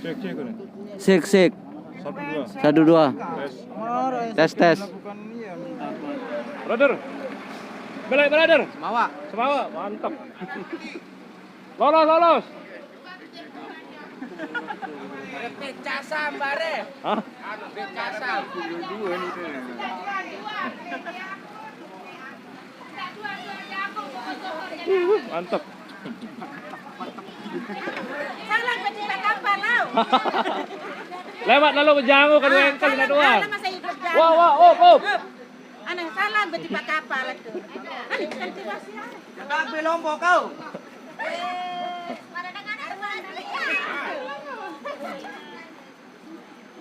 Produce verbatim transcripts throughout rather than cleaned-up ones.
Cek, cek ini. Sik, sik. Satu, dua. Satu, dua. Tes. Tes, tes. Brother. Balik, brother. Semawa. Semawa, mantap. Lolos, lolos. Pecah sambar, eh. Hah? Pecah sambar. Mantap. Salah bertiga kapal, lau. Lewat lalu berjanggu kan, wengkel, nak doang. Wah, wah, op, op. Aneh, salah bertiga kapal itu. Aneh, kan tiba siang. Jaga Lombok kau.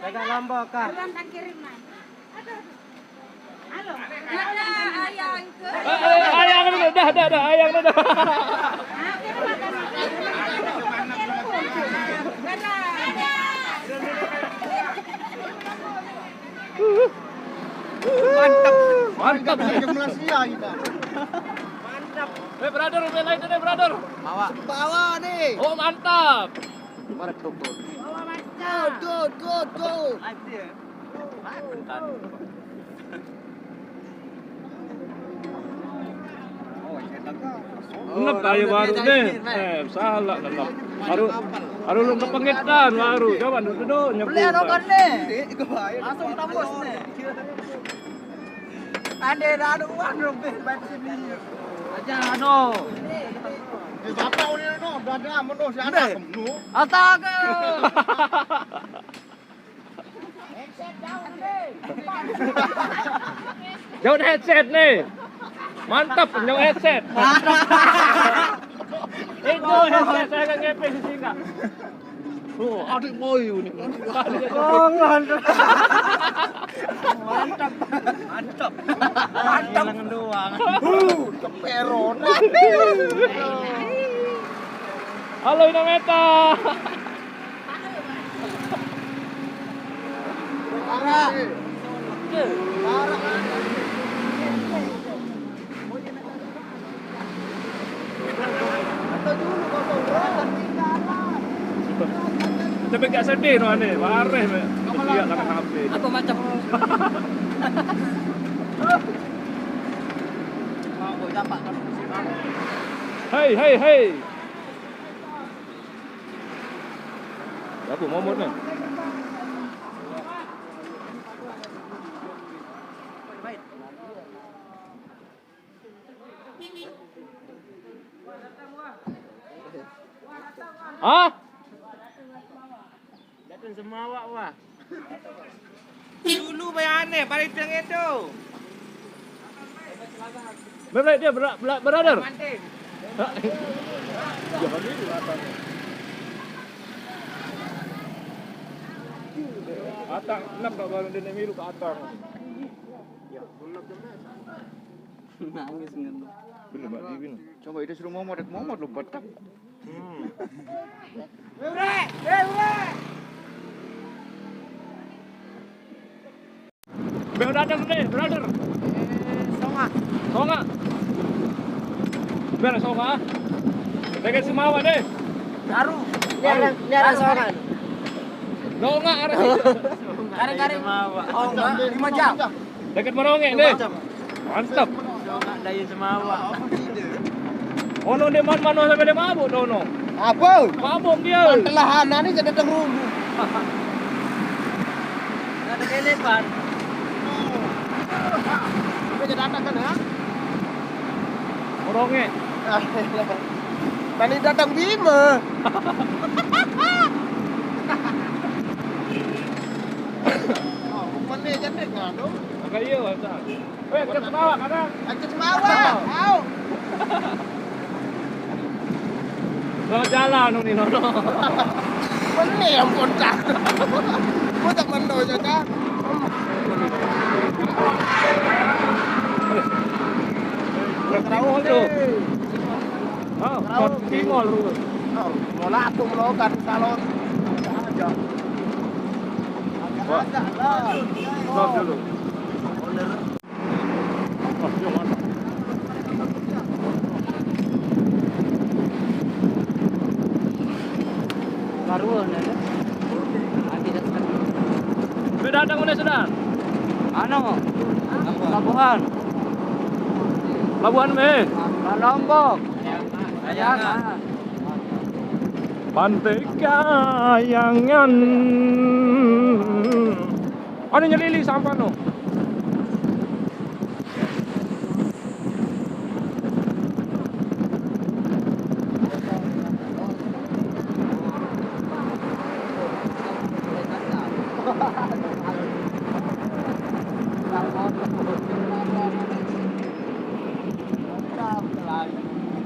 Jaga Lombok kau. Halo. Ada ayang ke? Eh, eh, ayang dulu, dah, dah, dah, ayang dulu. Mantap. Mantap. Malaysia kita. Mantap. Eh, brother, main lain deh, brother. Bawa. Bawa nih. Oh, mantap. Mana tuh? Bawa, mantap. Go, go, go, go. Nep ayo baru deh. Eh, salah nep. Baru, baru lu kepengetan baru. Coba duduk, duduk, nyebut. Beli arogan nih. Langsung tembus nih. Ande dah ada uang lebih buat sini. Aja no. Di bapak udah no, udah ada menu si anak menu. Astaga. Jauh headset nih. Mantap, jauh headset. Itu headset saya nggak ngepes sih, Kak. Oh, adik boy ini. Oh, mantap. Mantap. Mantap. Mantap. Hilangan doang. Uh, ceperon. Halo, Inameta. Parah. Parah. Tapi gak sedih no ane, wareh me. Dia kena H P. Apa macam? Hei, hei, hei. Aku momot nih. Hah? Datang semua awak, wah. Dulu bayar aneh, paling tengah tu. Berapa dia, bra-, bra-, brother? Manting. Hah? Jangan dulu, Atang. Atang, kenapa baru dia nak milu ke Atang? Nangis ngene. Bener, Mak, dia bener. Coba itu suruh momot, momot lu betak. Hmm. Be udah ada nih, brother. Eh, Songa. Songa. Be Songa. Dekat Semawa deh. Baru. Ini ada, ini ada Songa. Songa ada. Kare-kare. Oh, enggak, lima jam. Dekat Merauke deh. Mantap. Daya Semawa. Ono dia man mano sampai dia mabuk tu, ono. Apa? Mabuk dia. Telahan ni jadi datang rumah. Ada kelepan. Dia datang kan, ya? Merauke. Tadi datang Bima. Oh, bukan dia jadi ngadu. Agak iya, Bang. Weh, kita Semawa, kadang. Kita Semawa. Au. Lo jalan ni, Nono. Benih yang kontak. Kau tak mandau je, kan? Terus tu. Oh, Timor tu. Oh, mau latung lo kan salon. Aja. Wah. Stop dulu. Baru, nah. Datang mana sudah? Anu, pelabuhan. Pelabuhan mana? Lombok. Kayangan. Pantai Kayangan. Anu nyelili sampah no.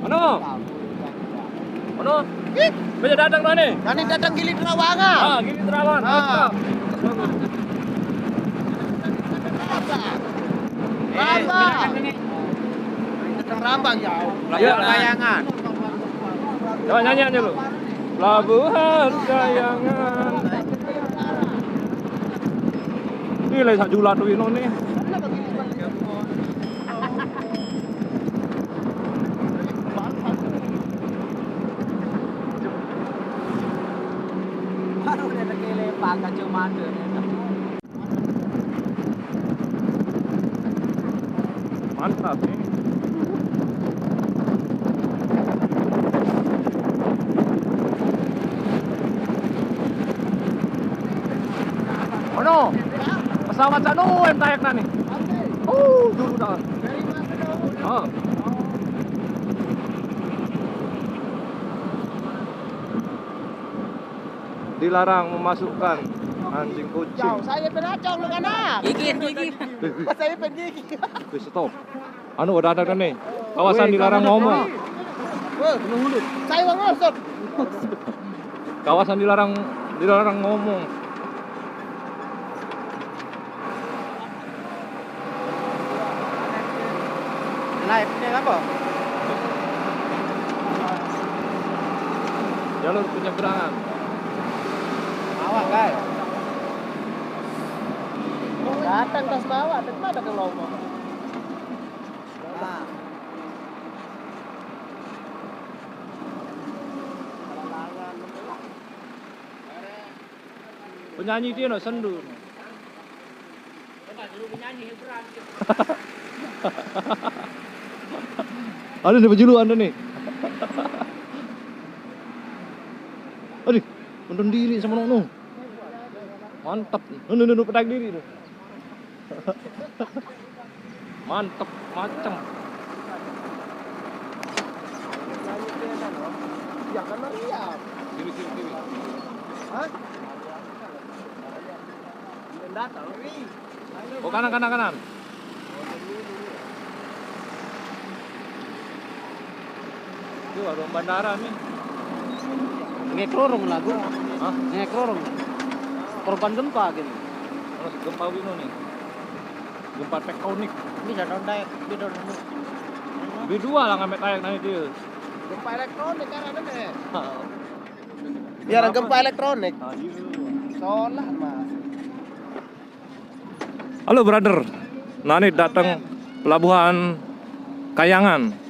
Mano? Mano? Ih, banyak datang dah ni. Nani datang Gili Trawangan. Ah, Gili Trawangan. Ah. Rambang. Datang Rambang ya. Ya. Kayangan. Coba nyanyi aja lu. Pelabuhan Kayangan. Ini lah sak julat duit no ni. Baru dia tekele pakai cuma ada. Mantap ni. Mano? Pesawat sano yang tayak ni. Oh, dulu dah. Oh. Dilarang memasukkan anjing kucing. Jauh, saya pernah cong lu kan, ah? Gigit, gigit. Saya pengen gigit. Wis, stop. Anu, udah ada kan nih. Kawasan dilarang ngomong. Weh, saya mau ngosot. Kawasan dilarang, dilarang ngomong. Live ini apa? Jalur penyeberangan. Awak, guys. Datang tas bawa, dari mana ke Lombok? Nah. Penyanyi dia nak sendu. Ada ni bejulu anda ni. Aduh, untung diri sama nong. Mantap. Nunu, nunu, petak diri tu. Mantep macem. Ya kan meriam. Sini, sini, sini. Hah? Datang. Oh, kanan, kanan, kanan. Itu warung bandara ni. Ini kerorong lagu. Hah? Ini kerorong. Korban gempa gini. Terus gempa wino ni. Gempa tektonik. Ini dah daun dayak, ini dah daun. Lebih dua lah ngambil tayak nanti dia. Gempa elektronik kan ada ni. Biar gempa elektronik. Ah, iya. Solah, Mas. Halo, brother. Nah, ni datang pelabuhan Kayangan.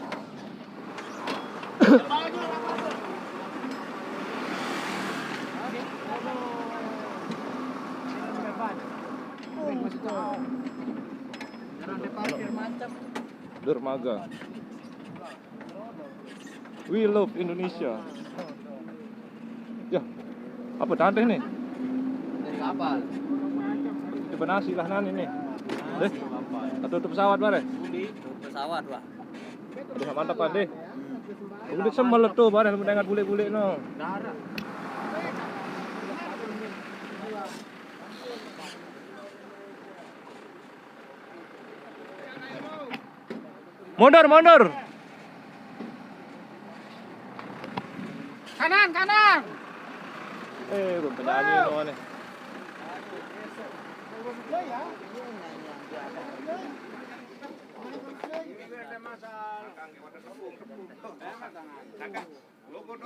Dermaga. We love Indonesia. Ya, apa tanteh ni? Dari kapal. Coba nasi lah nani ni. Deh, atau tu pesawat bare? Pesawat, wah. Udah mantap kan deh. Udah sembel tu bare, mendengar bulik-bulik no. Mundur, mundur. Kanan, kanan. Eh, belum penyanyi no ni.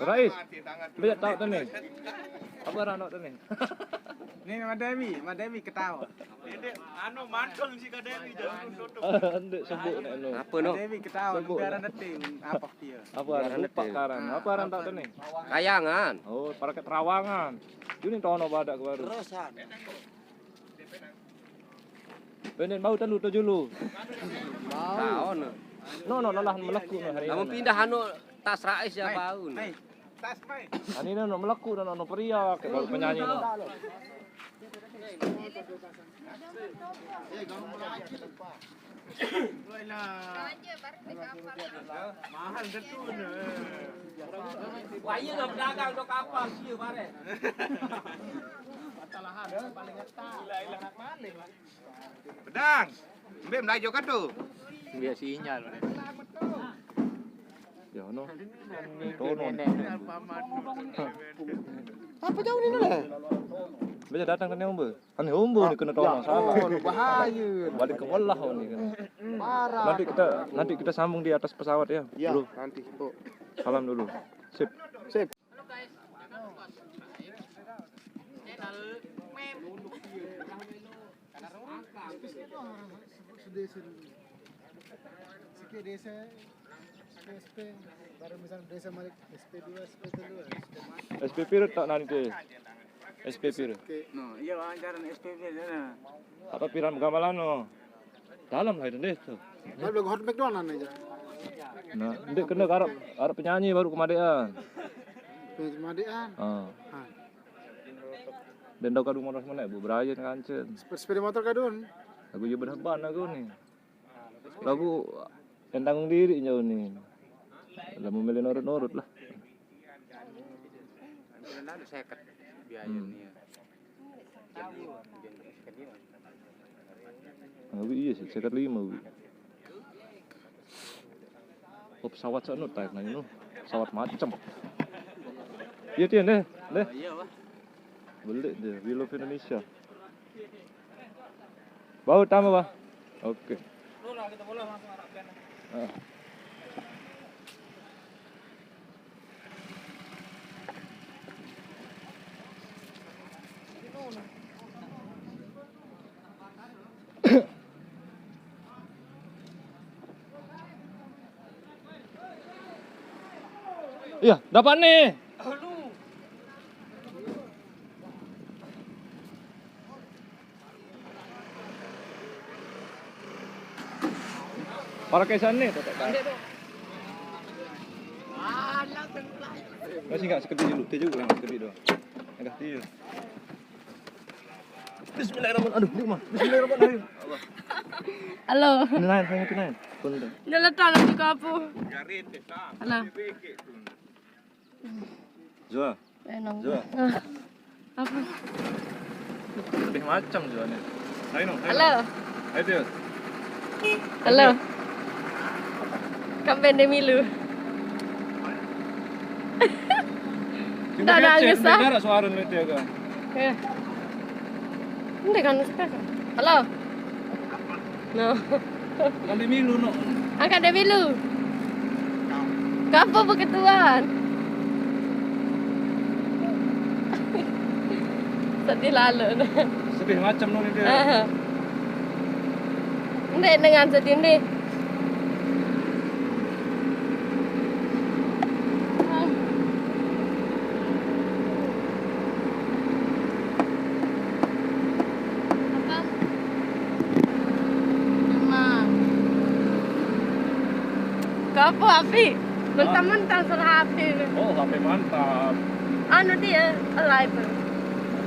Rais, lihat tahu tu ni. Apa orang nak tu ni? Ni Mademi, Mademi ketawa. Ini anu mantul si Kademi jangan tutup. Ndak sebut nak anu. Apa no? Mademi ketawa, sebut biar nak. Ada tim apa dia? Apa orang lupa sekarang? Apa orang tahu tu ni? Kayangan. Oh, para keterawangan. Ini tahu no badak baru. Terusan. Bener bau telu tujuh lu. Bau. No, no, no lah meleku no hari ini. Namun pindah anu tas rais ya bau no. Ani no, no meleku no, no pria kayak baru penyanyi no. Mahal betul. Wah, iya nggak pedagang dok apa sih bare. Matalahan paling ngetak. Pedang. Mbak melayu kan tuh. Biar sinyal. Ya no. Tono. Apa jauh ini lah? Bisa datang ke Ombo. Kan Ombo nih kena tono salah. Oh, bahaya. Balik ke Welah nih kan. Parah. Nanti kita nanti kita sambung di atas pesawat ya. Iya, dulu. Nanti. Oh. Salam dulu. Sip. Sip. Sekian desa, sekian S P, baru misalnya desa malik S P dua, S P tiga, S P empat. S P pira tak nanti? S P pira? No, iya wawancara S P pira. Apa piran gamelan no? Dalam lah itu deh tuh. Tapi lagu hot mic doang aja. Nah, ini kena arep arep penyanyi baru kemadean. Penyanyi kemadean. Ah. Ah. Dan tau kadung motor mana bu Brian kancen. Sepeda motor kadun. Aku juga berhebat aku nih. Lagu yang tanggung diri jauh nih. Lah memilih nurut-nurut lah. Lalu seket biaya nih ya. Nah, wi, iya sih, sekat lima wi. Oh, pesawat sana tak nanya no. Pesawat macam. Iya Tian deh, deh. Iya, Pak. Beli deh, We Love Indonesia. Bau tambah, Pak. Oke. Lu lah kita bola langsung arah band. Ah. Iya, dapat nih. Para kesan nih, tetap. Masih nggak sekedip dulu, dia juga kurang sekedip doang. Enggak dia. Bismillahirrahmanirrahim. Aduh, ini mah. Bismillahirrahmanirrahim. Halo. Ini lain, saya itu lain. Punten. Dia letak lagi ke apa? Halo. Zua. Enong. Zua. Ah. Apa? Lebih macam Zua nih. Ayo, no, ayo. Halo. Ayo, Dio. Halo. Ayo. Kamben deh milu. Coba tak ada ngecek, angin sah. Dengar suara lu itu ya, Kak? Ya. Ini kan sekarang. Halo. No. Angkat deh milu, no. Angkat deh milu. Kapo beketuan? Sedih lalu, no. Sedih macam, no, ini dia. Aha. Ndek dengan sedih, ndek. Apa? Mama. Kapo api? Mentang-mentang salah H P. Oh, H P mantap. Anu dia, live.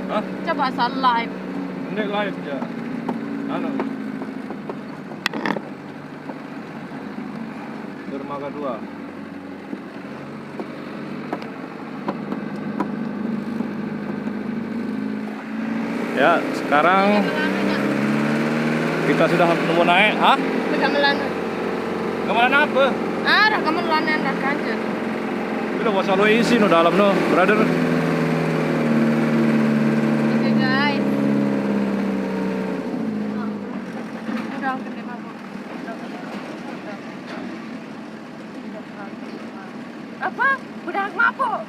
Hah? Coba asal live. Ini live ya. Anu. Dermaga dua. Ya, sekarang kita sudah nemu naik. Hah? Sudah melanda. Gamelan apa? Ah, dah gamelan yang dah kanjeng. Bila bahasa lo isi no dalam no, brother. Oke, guys. Udah gede mabuk. Apa? Udah mabuk.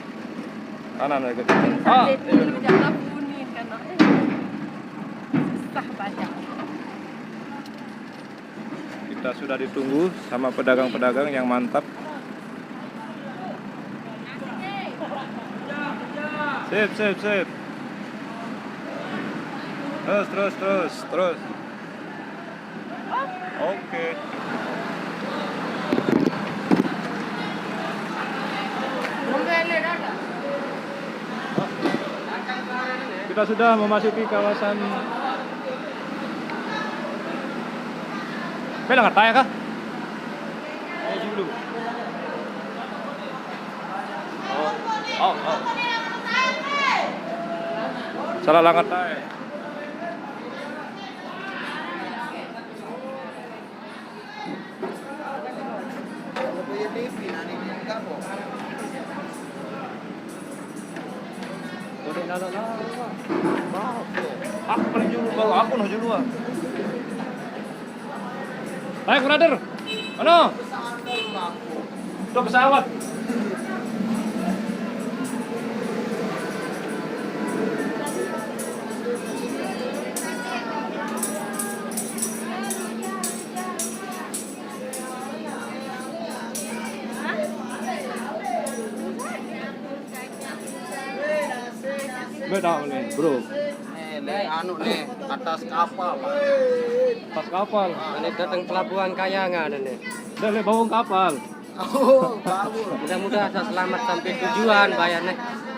Kanan lagi. Ah. Susah banget. Kita sudah ditunggu sama pedagang-pedagang yang mantap. Sip, sip, sip. Terus, terus, terus, terus. Oke. Kita sudah memasuki kawasan. Bela nggak tanya kah? Ayo dulu. Oh, oh, oh. Salah langat aja. Aku paling dulu, baru aku noh duluan. Baik, brother. Mana? Itu pesawat. Gue tahu nih, bro. Nih, nih, anu nih, atas kapal. Pas kapal. Ini datang pelabuhan Kayangan ini. Udah, le, bawang kapal. Oh, bagus. Mudah-mudahan saya selamat sampai tujuan, bayarnya.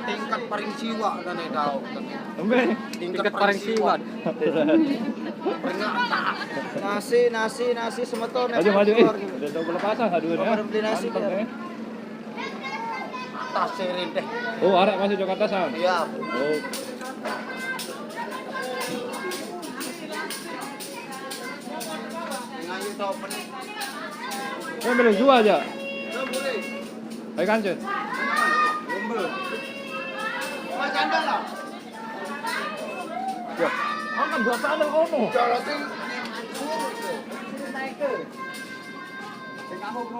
Tingkat paling siwa kan ya, tahu. Embe. Tingkat paling siwa. Peringatan. Nasi, nasi, nasi semeton. Ayo, maju, eh. Udah tahu pelepasan, aduh, ya. Pada beli nasi, mantap, ya. Atas sirin deh. Oh, arah masih Jakarta, Sang? Iya. Oh. Ngayu tau pening. Eh, boleh jual aja. Ayo, kancen. Gombel. Mas, sandal lah. Ya, makan buat sandal kono.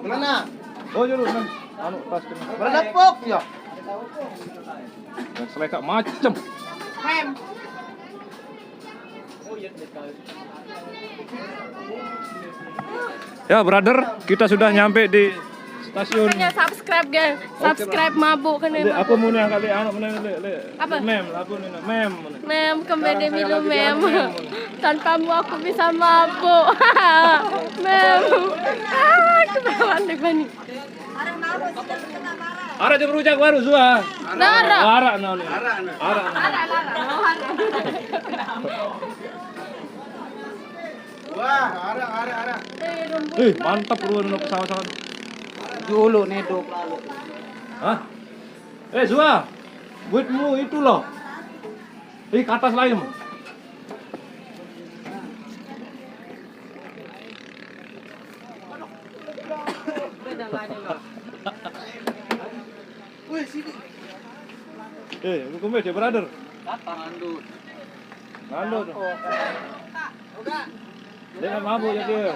Mana? Oh, juru, men. Anu, tas kena. Berlepok ya. Dan selekak macem. Mem. Ya, brother, kita sudah nyampe di stasiun. Makanya subscribe, guys. Oke, subscribe, Bang. Mabuk kena. Apa mau nih kali anu, mana, le, le? Apa? Mem, apa nih, Mem? Mem, kembali demi lu, Mem. Tanpamu aku bisa mabuk. Mem. Ah, ketahuan deh gua nih. Arah dia berujak baru, Zua. Nara. Arah, no, nih. Arah, no. Wah, arah, arah, arah. Eh, mantap, lu, no, pesawat-pesawat. Dulu nih, Dok. Hah? Eh, Zua. Buatmu itu loh. Ih, ke atas lagi, Mo. Eh, lu kemana dia, brother? Ngandut. Ngandut. Dia nggak mabuk ya, dia.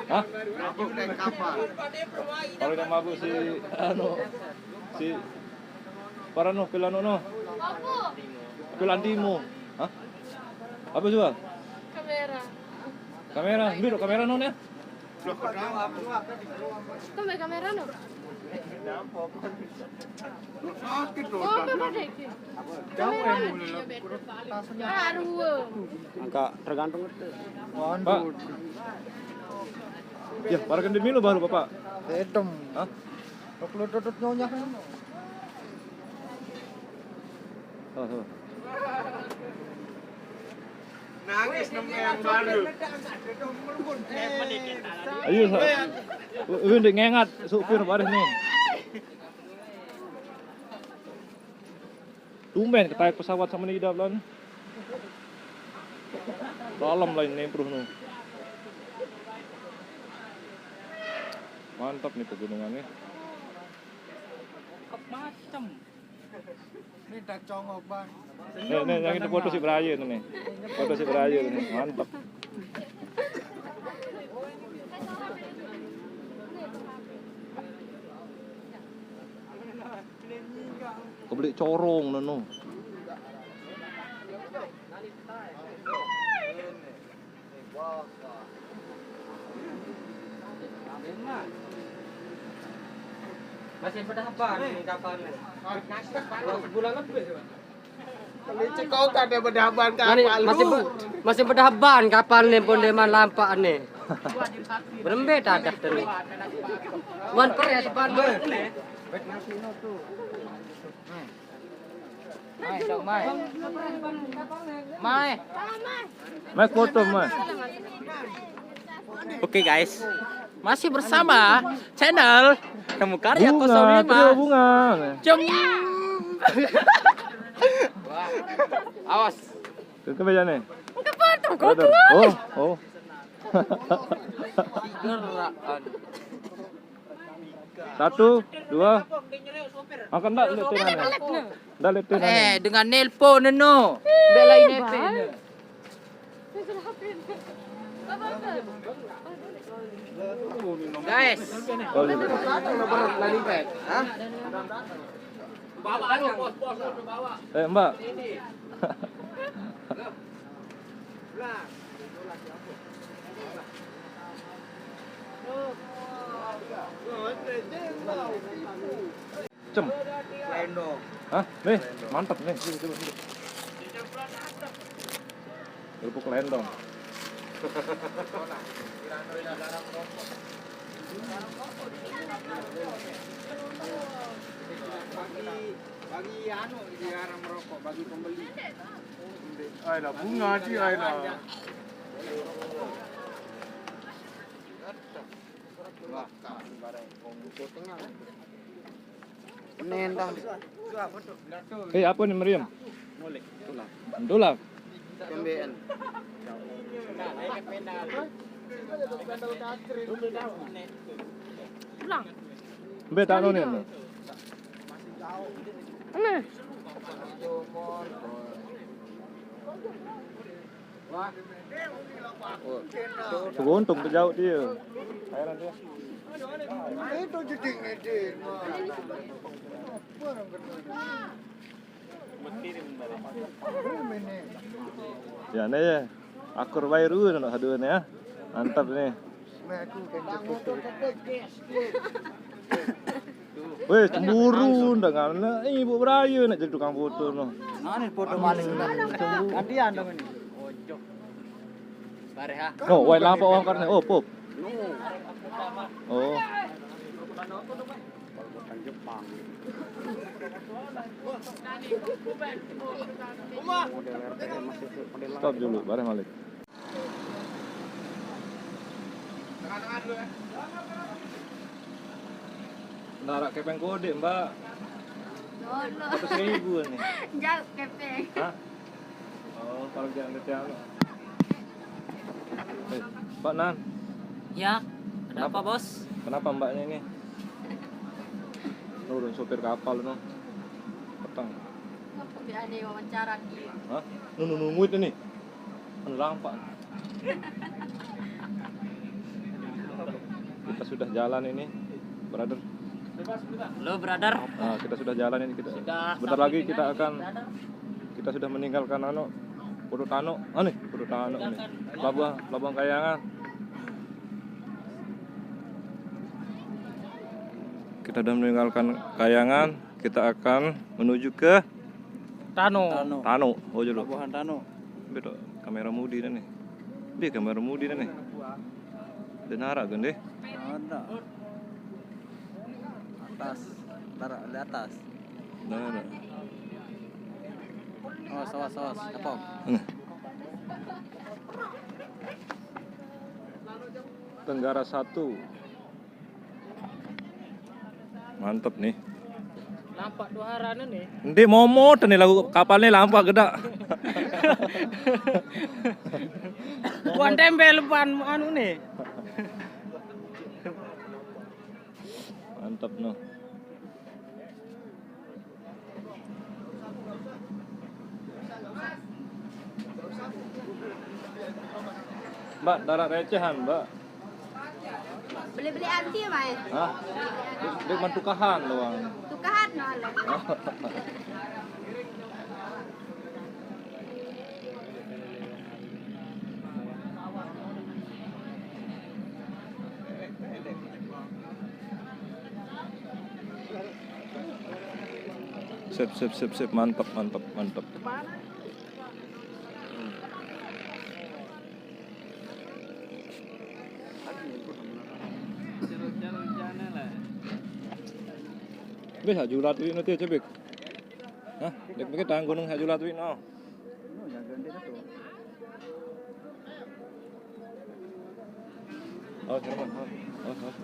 Hah? Mabuk naik kapal. Kalau yang mabuk si, anu, si Parano, pelano, no. Pelantimo. Hah? Apa juga? Kamera. Kamera, ambil kamera, no, ya? Itu main kamera, no? Sakit loh. Oh, kamera deh. Kamera deh. Aduh. Enggak tergantung itu. Pak. Ya, para kendemi lo baru, Bapak. Hitam. Hah? Kok lu tutut nyonya kan? Oh, oh. Nangis nemu yang baru. Ayo, Sa. Lu ndek ngengat supir baris nih. Tumben ketarik pesawat sama nih idap lan. Dalam lain nempruh nu. Mantap nih pegunungannya. Macem. Ini dak congok, Bang. Nih, nih, yang itu foto si Braye itu nih. Foto si Braye itu nih, mantap. Kebeli corong neno. Masih pada apa nih kapalnya? Wah, sebulan lebih. Ini cekokan dia bedaban kapal masih lu. Be-, masih bedaban kapal ni pun dia man lampak ni. Berembe tadah tu ni. Wan peres ban ni. Mai, dong, mai. Mai. Mai foto, mai. Oke, guys, masih bersama channel Temu Karya Bunga, kosong lima. Trio Bunga. Cem. Awas. Ke, ke bejane? Ke foto, foto. Oh, oh. Gerak. Satu, dua. Angkat ndak lihat tenan. Ndak lihat tenan. Eh, dengan nelpon no. Belain F P no. Guys. Oh, iya. Hah? Eh, Mbak. Cem. Hah? Nih, mantep nih. Sini, coba, sini. Kerupuk lendong. Bagi, bagi anu, dilarang merokok, bagi pembeli. Ai lah, bunga dia, ai lah. Nenda. Eh, apa ni, Meriam? Tulang. Tulang. Pembean. Pulang. Mbe tak ni. Nah. Seguntung tu jauh dia. Itu jeding ni dia. Ya, ni ya. Akur bae rue nak sadu ni, ya. Mantap ni. Weh, cemburu ndak ngana. Eh, ibu beraya nak jadi tukang foto no. Ngana foto maling. Gantian dong ini. Oh, wai lampak orang karena. Oh, pop. Oh. Stop dulu, bareng balik. Narak kepeng kode, Mbak. Seratus ribu ni. Jauh kepeng. Hah? Oh, kalau jangan kecil. Eh, Pak Nan. Ya, ada apa, Bos? Kenapa mbaknya ini? Nurun sopir kapal no. Petang. Biar ada wawancara dia. Hah? Nunu nunggu itu nih. Anu lampak. Kita sudah jalan ini, brother. Halo, brother. Nah, kita sudah jalan ini, kita sebentar lagi kita akan, kita sudah meninggalkan anu, Pulau Tano. Ah, nih, Pulau Tano nih. Pelabuhan, Pelabuhan Kayangan. Kita sudah meninggalkan Kayangan, kita akan menuju ke Tano. Tano. Oh, jolo. Pelabuhan Tano. Betul. Kamera mudi dah ni. Dia kamera mudi dah ni. Dia narak kan dia? Ada. Atas. Tarak di atas. Nah, nah. Awas, awas, awas. Apa? Nah. Tenggara satu. Mantep nih. Lampak dua harana nih. Endi momot nih lagu kapalnya lampak gedak. Buan tempel buan anu nih. Mantep noh. Mbak, darat recehan, Mbak. Beli-beli anti, Mai. Hah? Dek, dek man tukahan doang. Tukahan no, lo. Sip, sip, sip, sip. Mantap, mantap, mantap. Wis, hak julat wino ti, Cebik. Hah? Dek mikir tanggung gunung hak julat wino. Oh, Herman. Oh, oh, oh.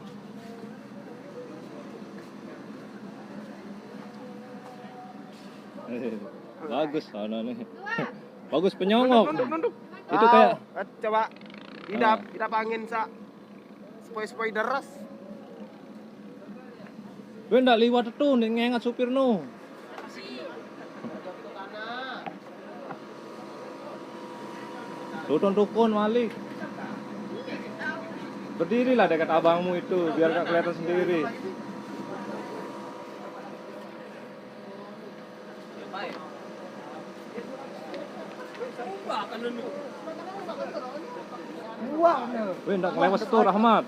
Eh, bagus sana nih. Bagus penyongok. Nunduk, nunduk, nunduk. Itu kayak eh, coba idap, ah, idap angin sa. Sepoi-sepoi deras. Gue ndak liwat itu, nih ngengat supir no. Tutun tukun malik. Berdirilah dekat abangmu itu, biar gak kelihatan sendiri. Weh, ndak ngelewas tuh, Rahmat.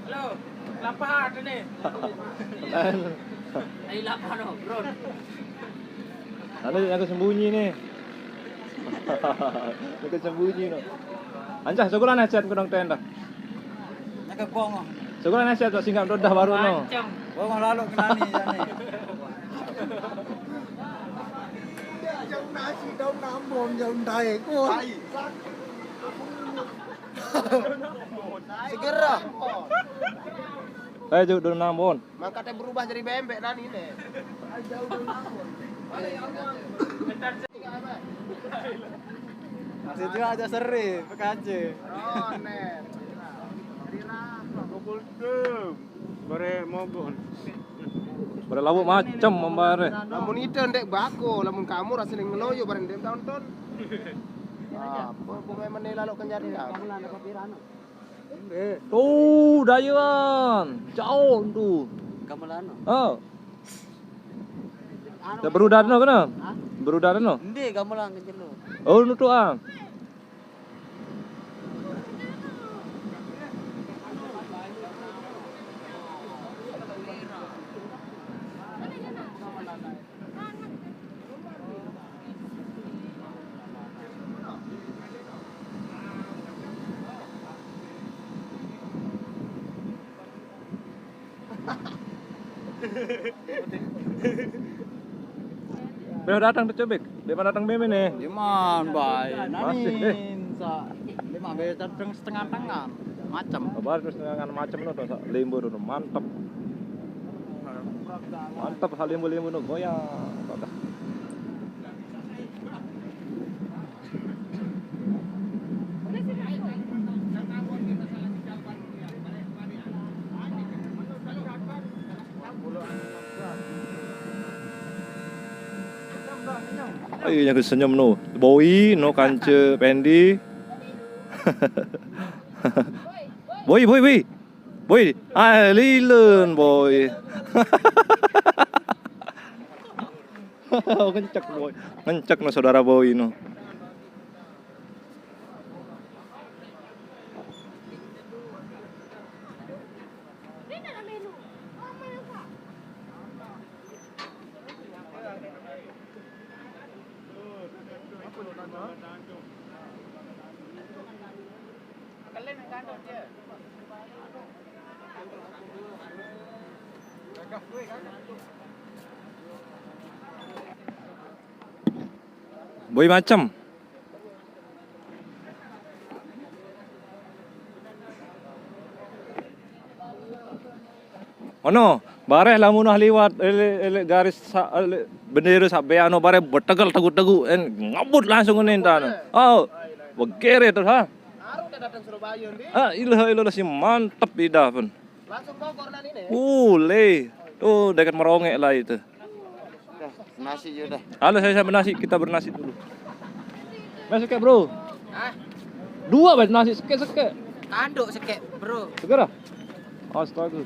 Halo, lapar ada nih. Ayo lapar dong, bro. Ada yang sembunyi nih. Yang sembunyi no. Anjah, sekolah nasihat ke dong tenda. Nyaga bongo. Sekolah nasihat tak singgah dodah baru no. Bongo lalu kenani ya nih. Jauh nasi, daun nambon, jauh dae. Wah. Segera. Ayo, Juk, daun nambon. Mangkatnya berubah jadi bembek dan ini. Masih juga aja seri, pekace. Oh, nih. Pukul tujuh. Bare mogon. Bare lauk macem membare. Lamun itu ndek bako, lamun kamu rasanya ngeloyo bareng dem tonton. Ah, pemain menilai lo kenjari ya. Tuh, dayuan. Jauh tuh. Gamelan. Oh. Anu, ya, berudahan lo kena? Hah? Berudahan lo? Endi, gamelan kenceng lo. Oh, nutuan. Beh datang tuh Cubik. Dia mana datang meme nih? Cuman bae. Masih, eh. Nanin sa. Lima be datang setengah tangan. Macam. Baru terus dengan macam lo tuh, sa-, limbo tuh, mantep. Mantep, sa limbo-limbo tuh goyang. Tuh, tuh. Ayo, yang senyum no. Boy, no kance Pendi. Boy, boy, boy. Boy, ah, lilun, boy. Ngencek, boy. Ngencek no saudara boy no. Boy macem. Ono, bareh lamun ah liwat, ele, ele garis sa-, ele bendera sa be ano bareh betegel tegu-tegu, en ngebut langsung ini entan. Oh, begere tuh, ha. Baru udah datang Surabaya, Ndi. Ah, ilah, ilah, si mantep ida pun. Langsung Bogor nan ini. Ule. Tuh, dekat Merongek lah itu. Dah, nasi je dah. Halo, saya, saya bernasi, kita bernasi dulu. Mas, sekek, bro. Hah? Dua, Mas, nasi sekek, sekek. Tanduk sekek, bro. Segera. Astaga.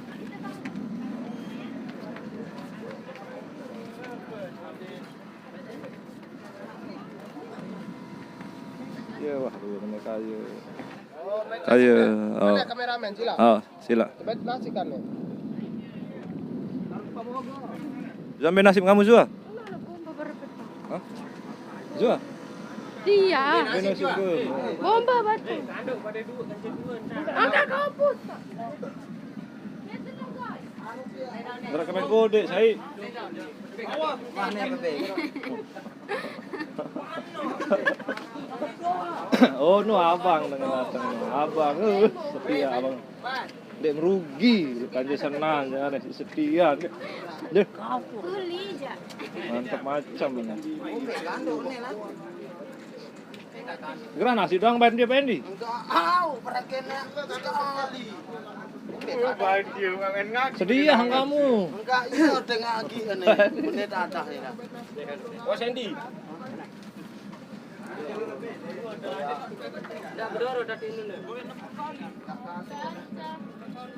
Wah, iya, kena kaya. Kaya, oh. Ada kameramen, sila. Ah, sila. Coba nasi kan, nih. Sampai nasib kamu, Zua? Hah? Zua? Iya. Sampai nasib ke? Bomba batu. Angkat kampus. Gerak ke main kode, Said. Mana, Bebe? Oh, no, abang dengan datang. Abang, eh, setia abang. Dek merugi, bukan dia senang, jangan ada setia. Deh. Mantap macam ini. Gerah nasi doang, bayar dia, Pendi. Enggak, au, perhatiannya sekali. Sedia kamu. Enggak, iya, udah ngagi ini. Menit ada ya. Oh, Sandy.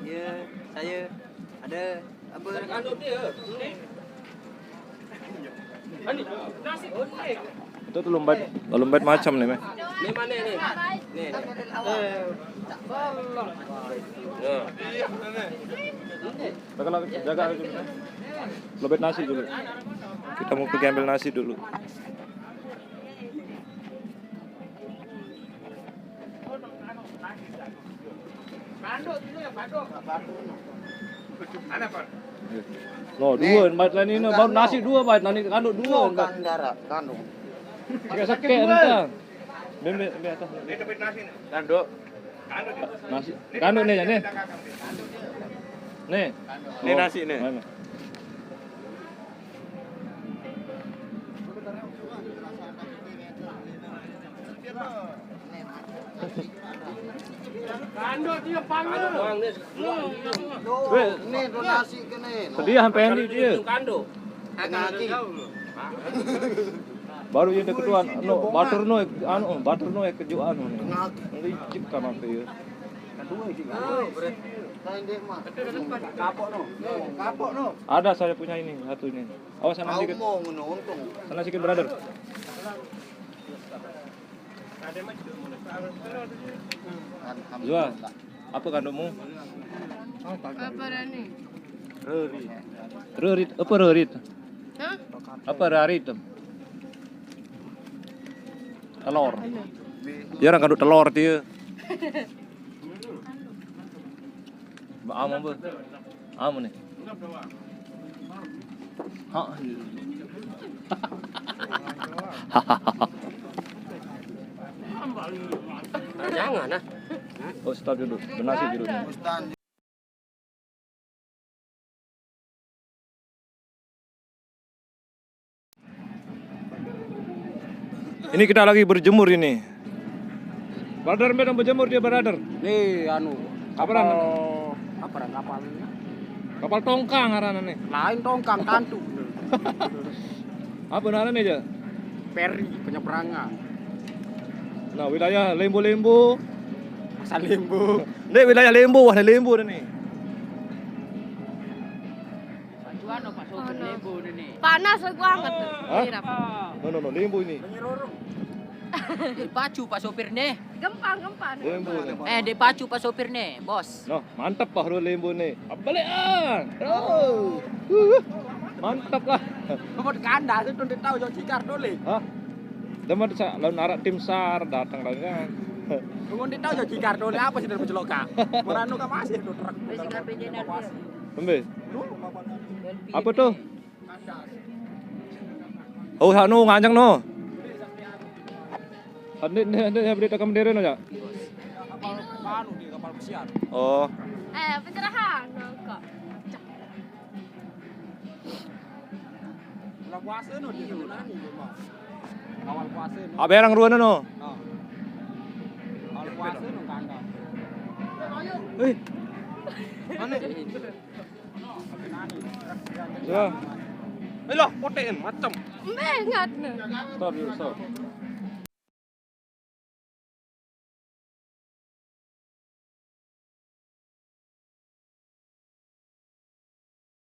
Iya, saya ada apa? Itu tuh lombat, lombat macam nih, Meh. Ini mana nih? Nih. Nih. Jaga, jaga. Lobet nasi dulu. Kita mau pergi ambil nasi dulu. No, dua, empat lah ni, no. Baru nasi dua, empat lah ni, kanduk dua, empat. Kanduk. Sakit-sakit, entah. Bembe, bembe atas. Kanduk. Nasi, kanduk ni, ni. Ni. Ni nasi ni. Mana? Kanduk dia panggil. Weh, ni donasi ke ni. Sedia sampai ni dia. Kanduk. Ngaki. Baru yang kedua, no, batur no, anu, batur no yang kejuk anu ni. Ngaki. Licik kan apa ya? Kedua juga. Kapok no. Kapok no. Ada saya punya ini, satu ini. Awas sana sedikit. Sana sedikit, brother. Zua, apa kandukmu? Apa dah ni? Rerit. Rerit, apa rerit? Hah? Apa rerit? Telur. Dia orang kanduk telur dia. Amu apa? Amu ni. Ha. Jangan ah. Oh, stop dulu. Donasi dulu. Ini kita lagi berjemur ini. Brother, bedo berjemur dia, brother. Ni anu, apa kapal, apa dah kapal ni? Kapal tongkang ngarannya ni. Lain tongkang, tantu. Apa ngarannya aja? Peri penyeberangan. Nah, wilayah Lembo-Lembo. Pasar Lembo. Ni wilayah Lembo, wah, Lembo dah ni. Panas aku anget. Hah? Irap. No, no, no, Lembo ini. Dipacu Pak sopir nih. Gempang, gempang. Lembo ni. Eh, dipacu Pak sopir nih, bos. No, mantap Pak Lembo ni. Balik ah. Oh. Uh, mantap lah. Kau mau dikanda, saya tuh tahu jauh jikar tuh, Li. Hah? Demen sa lawan arak tim sar datang lagi kan. Kau mau tahu jauh jikar tuh, Li, apa sih dari Celoka? Meranu kan masih tuh truk. Besi K P J nanti. Tembe. Apa tuh? Oh, anu nganjang no. Ande, ande, ande, berita kamu dere no ya? Kapal anu di kapal pesiar. Oh. Eh, pencerahan no kok. Bulan puasa no dia nani, Mas. Awal puasa no. Aberang ruana no. Nah. Awal puasa no kandang. Eh. Mana? Ya. Eh lah, potekin macam. Embe ngat ne. Stop dulu, stop.